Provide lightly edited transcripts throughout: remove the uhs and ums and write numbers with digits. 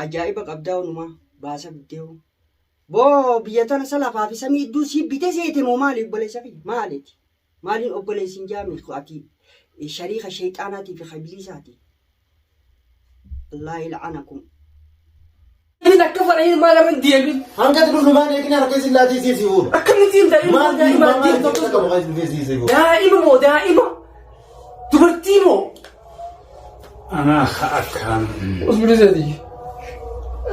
Ajaa'iba qabdaa onumaa baasa biddeewu. Boo biyya tana sa lafaa fi samii idduu sii bite seete moo maali obboleessa kiyya maaliiti? Maaliin obboleessi hin jaami ati shariika sheyxaanaatii fi ibliisaati. Allah il'anakum. Inni akka farahin maal irra hin deemin. Hanga ati dhufnu maal eegina harka isin laatee isii si fuudha. Akkamitti hin ta'in Maal daa'ima maal deemtu keessa qabu kan isin dhufee sii fuudha. Daa'ima moo daa'ima? Dubartii moo? Anaa akkaan. Usbiri sadii.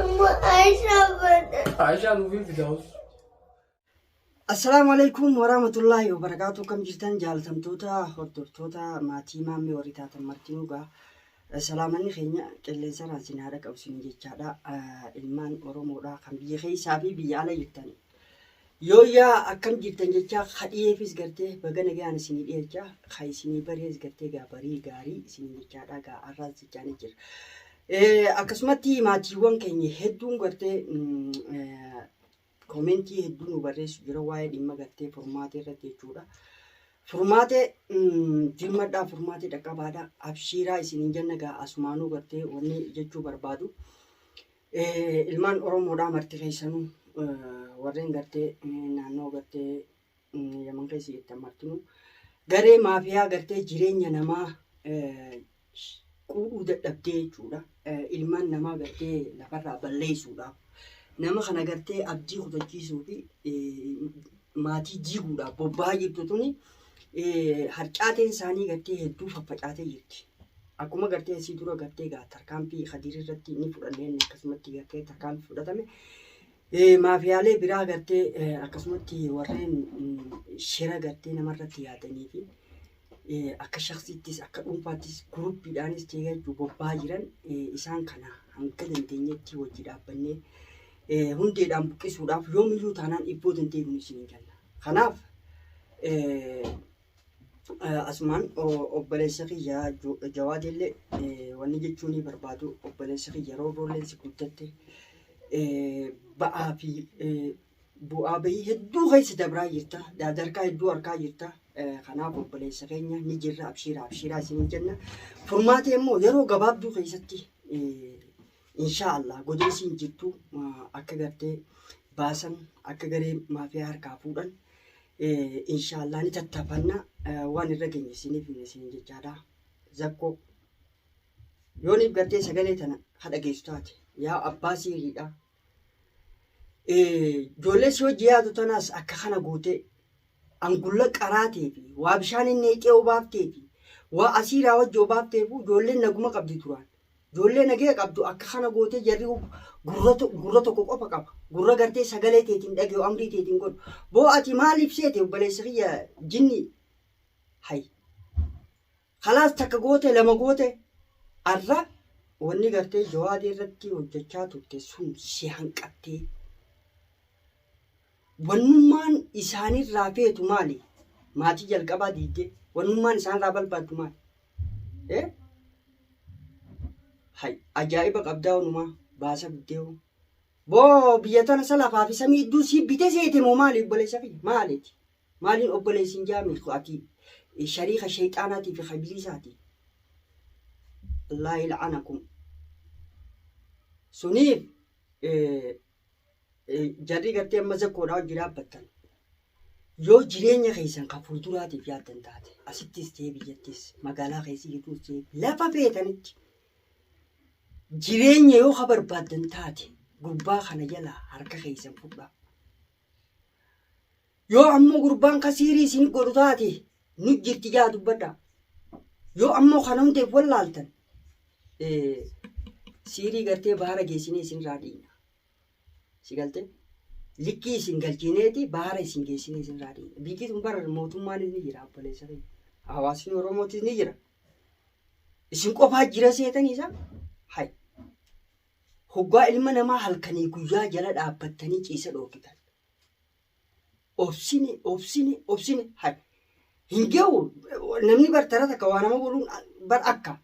Amma Aisha bada. Aishaa nuuf hin fidaa'us. Assalaamu alaikum warahmatullaahi wabarakaatu. Kam jirtan jaalatamtoota hordoftoota maatii maammee warri taatan martinuu gaa salaamanni keenya qilleensarraan sin haadha qabu sin jechaadha. Ilmaan Oromoodha kan biyya keessaa fi biyya ala jirtan. Yooyyaa akkam jirtan jechaa kadhiyeefis gartee baga nagaan isinii dhiyeechaa ka isinii barees gartee gaa barii gaarii isinii jechaadha gaa har'aas jechaanii jira. Akkasumatti maatiiwwan keenya hedduun gartee Komentii hedduu nu barreessu jira waa'ee dhimma gartee furmaatee irratti jechuudha. Furmaatee dirmadhaa furmaatee dhaqqabaadha. Abshiiraa isiniin jenna gaa asumaanuu gartee wanni jechuu barbaadu. Ilmaan Oromoodhaa marti keessanuu warreen gartee naannoo gartee Yaman keessa jirtan martinuu garee maafiyaa gartee jireenya namaa quudhuu dadhabdee jechuudha. Ilmaan namaa gartee lafarraa balleessuudhaaf nama kana gartee abdii kutachiisuu fi maatii diiguudhaaf bobba'aa jirtu tuni harcaateen isaanii gartee hedduu faffacaatee jirti. Akkuma gartee asii dura gartee gaa tarkaanfii Kadiir irratti ni fudhanneen akkasumatti gartee tarkaanfii fudhatame. Maafiyaalee biraa gartee akkasumatti warreen shira gartee namarratti yaadanii fi akka shaksiittis akka dhuunfaattis guruppiidhaanis ta'ee jechuun bobba'aa jiran isaan kana hanga dandeenyetti wajji dhaabbannee hundeedhaan buqqisuudhaaf yoomiyyuu taanaan dhibboo dandeenyu isiniin jenna. Kanaaf asumaan obboleessa kiyya Jawaadeellee wanni jechuu ni barbaadu obboleessa kiyya roorroolleen si guddatte ba'aa fi bu'aa bahii hedduu keessa dabraa jirta. Dadarkaa hedduu arkaa jirta. Kanaaf obboleessa keenya ni jirra abshiiraa abshiiraa isiniin jenna. Furmaatee immoo yeroo gabaabduu keessatti inshaa Allah godee isiin jirtu akka gartee baasan akka garee maafiyaa harkaa fuudhan inshaa Allah ni tattaafanna waan irra geenye isiniif himna isiniin jechaadha. Zakkoo yooniif gartee sagalee tana ha dhageessu taate yaa abbaa siiriidha. Ijoollee si hojii yaadu tanaas akka kana gootee angulla qaraatee fi waa bishaan inni eeqee obaaftee fi waa asiiraa wajji obaafteefu ijoolleen naguma qabdi duraan. Ijoollee nagaya qabdu akka kana gootee jarri gurra gurra tokko qofa qaba. Gurra gartee sagalee teetiin dhagayu amrii teetiin godhu. Boo ati maaliif seete obboleessa kiyya jinni hay. Kalaas takka goote lama goote arra wanni gartee jawaadee irratti hojjechaa turte sun si hanqattee wannummaan isaanirraa feetu maali? Maatii jalqabaa diigdee wannummaan isaanirraa barbaaddu maali? Eh? Hay ajaa'iba qabdaa onumaa baasa biddeewu. Boo biyya tana sa lafaa fi samii idduu sii bite seete moo maali obboleessa kiyya maaliiti? Maaliin obboleessi hin jaami ati shariika sheyxaanaatii fi ibliisaati. Allah il'anakum. Suniif jarri gartee amma zakkoodhaa hojii dhaabbattan. Yoo jireenya keessan kan fuulduraatiif yaaddan taate asittis ta'ee biyyattis magaalaa keessa jirtus ta'ee lafa feetanitti jireenya yoo ka barbaaddan taate gurbaa kana jalaa harka keessan fudhaa. Yoo ammoo gurbaan ka siirii isin godhu taate nu jirti jaa dubbadhaa. Yoo ammoo kana hundeef wallaaltan siirii gartee baara geessinee isinirraa dhiina. Si galtee? Likkii isin galchineeti baara isin geessinee isinirraa dhiina. Biyyi tun bara mootummaanis ni jira obboleessa keenya. Hawaasni Oromootis ni jira. Isin qofaa jira seetanii isaa? Hay. Hoggaa ilma namaa halkanii guyyaa jala dhaabbattanii ciisa dhoorkitan. Obsine, obsine, obsine. Hay. Hin ge'u namni bar tara takka waa nama godhuun bar akka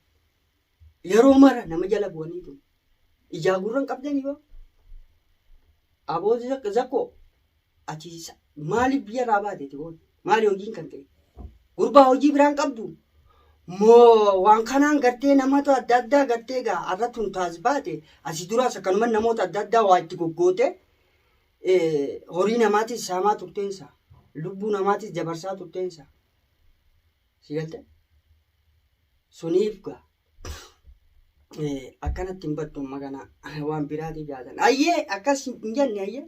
yeroo mara nama jala bu'anii tun. Ijaa gurra hin qabdanii baa. Aboo zakkoo ati maaliif biyya irraa baate ati hoo? Maali hojiin kan ka'e? Gurbaa hojii biraan qabdu. Moo waan kanaan gartee namoota adda addaa gartee gaa har'a tun taas baate asii duraas akkanuma namoota adda addaa waa itti goggoote horii namaatis saamaa turteensa lubbuu namaatis dabarsaa turteensa si galte suniif gaa akkanatti hin baddu amma kana waan biraatiif yaadan ayyee akkas hin jenne ayyee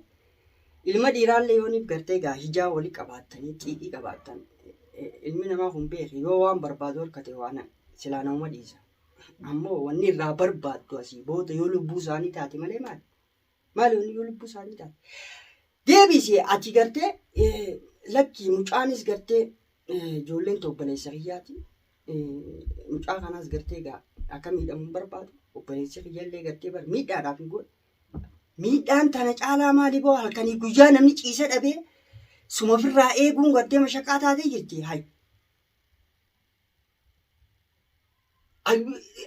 ilma dhiiraallee yooniif gartee gaa hijaa walii qabaattanii xiiqii qabaattan ilmi namaa kun beeki yoo waan barbaadu harkate waan silaa namuma dhiisa ammoo wanni irraa barbaaddu asii booda yoo lubbuu isaanii taate malee maali maali wanni yoo lubbuu isaanii taate deebisi ati gartee lakkii mucaanis gartee ijoolleen obboleessa kiyyaati mucaa kanaas gartee egaa akka miidhamu hin barbaadu. Obboleessi kiyyallee gartee bar miidhaadhaaf hin godhe. Miidhaan tana caalaa maali boo halkanii guyyaa namni ciisa dhabee suma ofirraa eeguun gartee mashaqaa taatee jirti. Hay.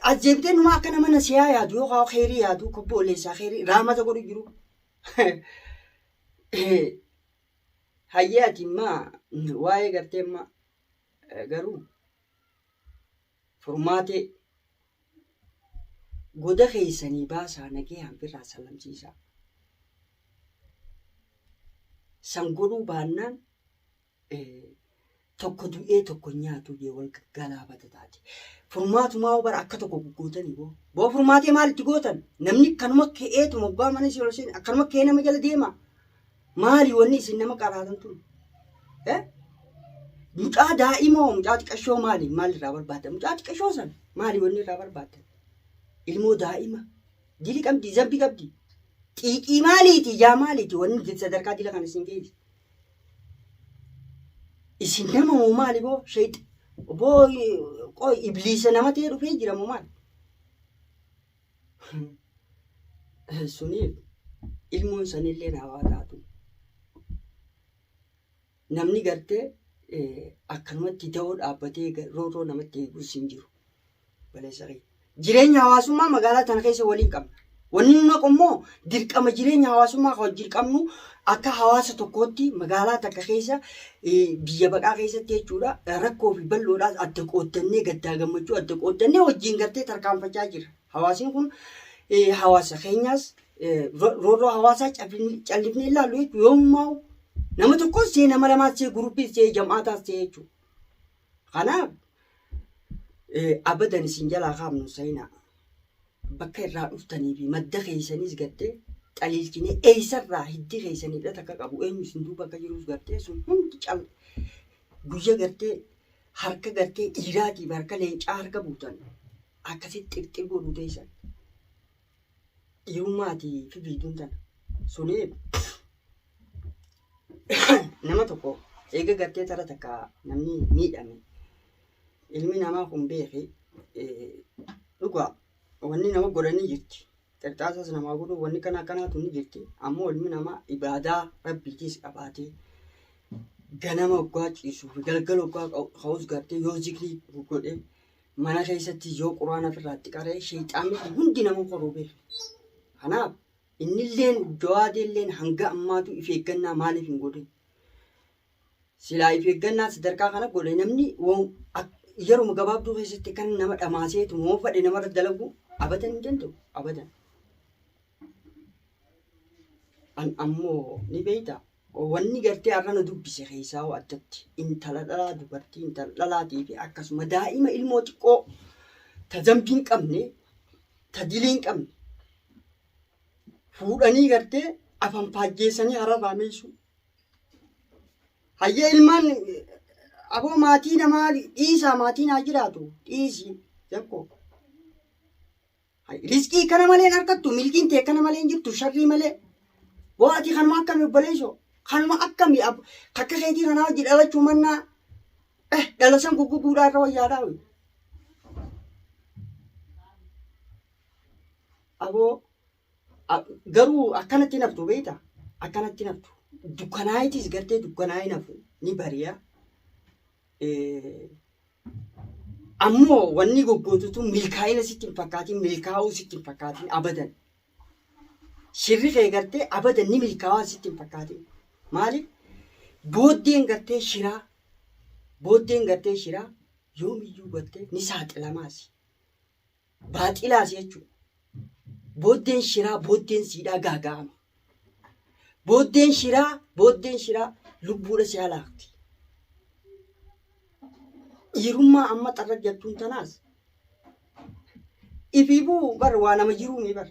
As deebitee numa akka nama nasiyaa yaadu yookaan keerii yaadu kobbo olleessaa keerii raamata godhu jiru. Hayyee ati immaa waa'ee gartee immaa Garuu furmaatee goda keessanii baasaa nagayaan firraa sallamsiisaa. San godhuu baannaan tokko du'ee tokko hin nyaatu jee wal galaafata taate. Furmaatumaa hoo bara akka tokko guggootanii boo. Boo furmaatee maal itti gootan? Namni kanuma ka'eetuma oggaa mana isin ol seene akkanuma ka'ee nama jala deema. Maali wanni isin nama qaraatan tun? Eh? Mucaa daa'ima hoo mucaa xiqashoo maali maal irraa barbaaddan? Mucaa xiqashoo san maali wanni irraa barbaaddan? Ilmoo daa'ima dili qabdi zambi qabdi. Xiiqii maaliiti ijaa maaliiti wanni sadarkaa dila kana isin geesse? Isin nama moo maali boo sheex boo qoy ibliisa nama ta'ee dhufee jira moo maali? Suniif ilmoon sanillee hawaa taatu. Namni gartee akkanumatti da'oo dhaabbatee roorroo namatti eegus hin jiru. Baleessa kiyya. Jireenya hawaasummaa magaalaa tana keessa waliin qabna. Wanni nu naqu immoo dirqama jireenya hawaasummaa kan wajjin qabnu akka hawaasa tokkootti magaalaa takka keessa biyya baqaa keessatti jechuudha rakkoo fi bal'oodhaas adda qooddannee gaddaa gammachuu adda qooddannee wajjin gartee tarkaanfachaa jira. Hawaasni kun hawaasa keenyaas roorroo hawaasaa callifnee ilaallu jechuudha yoomummaa nama tokkos ta'e nama lamaas ta'e guruppiis ta'e jam'aataas ta'e jechuudha. Kanaaf abadan isin jalaa kaafnu seenaa bakka irraa dhuftanii fi madda keessanis gartee xaliilchinee eessarraa hiddi keessan hidhata akka qabu eenyu isin duuba akka jirus gartee sun hundi cal guyya gartee harka gartee dhiiraatiif harka leencaa harka buutan akkasitti xirxir godhuu teessan dhiirummaatii fi fiiduun tana suni nama tokko eega gartee tara takka namni miidhame ilmi namaa kun beeki dhugaa wanni nama godhanii jirti qirxaasas namaa godhu wanni kana akkanaatu ni jirti ammoo ilmi namaa ibaadaa rabbiitiis qabaatee ganama oggaa ciisuu fi galgala oggaa ka'us gartee yoo zikrii godhe mana keessatti yoo quraana ofirraa itti qara'e sheexaanni kun hundi nama qoruu beeka kanaaf Innilleen Jawaadeelleen hanga ammaatu if eeggannaa maaliif hin godhin? Silaa if eeggannaa sadarkaa kana godhe namni yeruma gabaabduu keessatti kan nama dhamaaseetu moo fadhe namarra dalagu abadan hin danda'u abadan. An ammoo ni beekta wanni gartee har'a na dubbise keessaa hoo addatti intala dhalaa dubartii intala dhalaatii fi akkasuma daa'ima ilmoo xiqqoo ta zambii hin qabne ta dilii hin qabne fuudhanii gartee afan faajjeessanii hararraa meessu. Hayyee ilmaan aboo maatii namaa dhiisaa maatiin haa jiraatu dhiisi jakkoo. Riskii kana malee hin argattu milkiin tee kana malee hin jirtu sharrii malee. Boo ati kanuma akkami obboleessoo kanuma akkami akka keetii kanaa hojii dhalachuu mannaa dhala san gugguguudhaa irra wayyaadhaa. Aboo garuu akkanatti hin haftu beektaa? Akkanatti hin haftu. Dukkanaayitis gartee dukkanaayii hin hafu ni bari'a. Ammoo wanni goggootutu milkaa'ina sitti hin fakkaatin milkaa'uu sitti hin fakkaatin abadan. Shirri kee gartee abadan ni milkaa'aa sitti hin fakkaatin. Maaliif? Booddeen gartee shiraa booddeen gartee shiraa Yoomiyyuu gartee ni saaxilamaas. Baaxilaas jechuudha. Booddeen shiraa booddeen siidhaa gaaga'ama. Booddeen shiraa booddeen shiraa lubbuudha si halaakti. Dhiirummaa amma xarra jettuun tanaas ifiifuu bar waa nama jiruumi bar.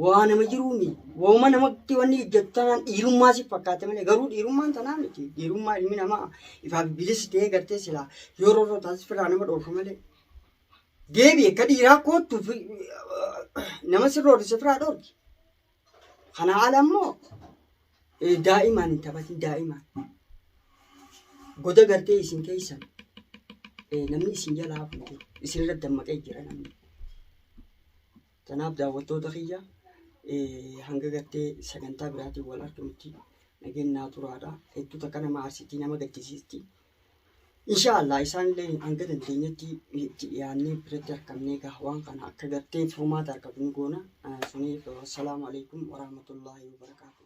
Waa nama jiruumi. Wauma namatti wanni hojjettu tanaan dhiirummaa si fakkaate malee garuu dhiirummaan tanaa miti. Dhiirummaa ilmi namaa ifaaf bilisa ta'ee gartee silaa yoo roorroo taasis firraa nama dhoorka malee. Deebi akka dhiiraa koottu nama si roorrise firaa dhoorki. Kanaa ala immoo daa'imaan hin taphatin daa'imaan. Goda gartee isin keessan namni isin jalaa hafu hin jiru. Isin irra dammaqee jira namni. Kanaaf daawwattoota kiyya hanga gartee sagantaa biraatiin wal arginutti nageenyaa turaadha. Hedduu takka nama aarsitii nama gaddisiisti. Inshaallah isaanillee hanga dandeenyetti itti dhiyaannee biratti argamnee egaa waan kana akka gartee furmaata argatu ni goona. Suniif wassalaamu alaikum warahmatullaahi wabarakaatuh.